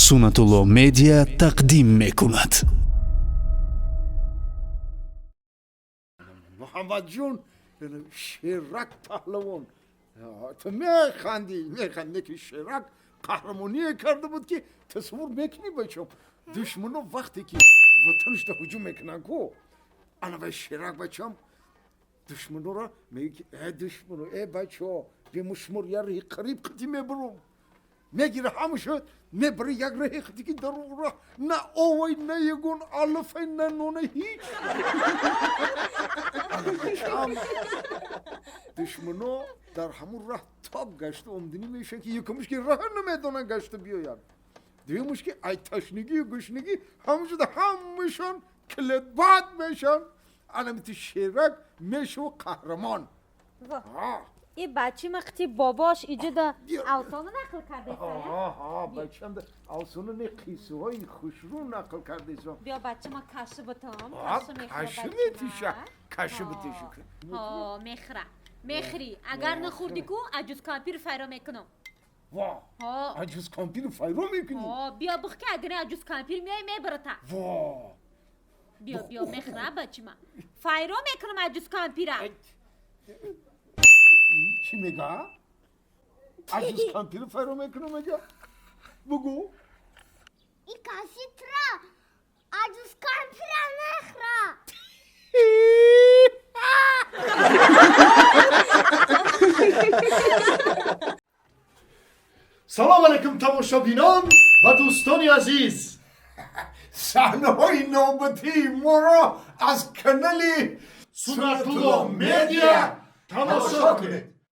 Сунатулло Медиа тақдим мекунад. Муҳаммадҷон, Шерак паҳлавон. Ту механдӣ, механдӣ, ки Шерак қаҳрамоние карда буд, ки тасаввур мекунӣ, бачам, душмано вақте ки ватанашда ҳуҷум мекунанд ку, ана вай Шерак, бачам, душманора меги, ки э душмано, э бачо, бемушмур я раҳи қариб қити мебурум. Мегира ҳамаша, мебара як раҳи қити, ки дар роҳ на овай, на ягон алафай, на нона, ҳеҷ. Бачам, душмано дар ҳамун раҳ тоб гашта омдинӣ мешаванд, ки якумш ки раҳа намедонанд гашта биёянд, дуюмш ки ай ташнагию гушнагӣ ҳамашуда ҳамашон килетбад мешаванд. Анамити Шерак мешава қаҳрамон. И бачи мақти бобош иҷода авсона нақл кардеса? Бачам, авсона не, қиссаҳои хушрӯ нақл кардеса. Биё, бачима, каши бутам. Каши метиша, каши бутиша. Мехра, мехри. Агар нахӯрдӣ ку, аҷуз кампир файро мекунам. Ва, аҷуз кампир файро мекунӣ? Биё, бух, ки агар аҷуз кампир меои, мебарата. Ва. Биё, биё, мехра, бачима, файро мекунам аҷуз кампира. Чӣ мега? Аҷуз кампир файро мекунам мега, бугӯ. И каси тра аҷуз кампира нехра. Салом алейкум, тамошобинон ва дӯстони азиз. Саҳнаҳои навбатии моро аз канали Сунатулло Медиа тамошо кунед.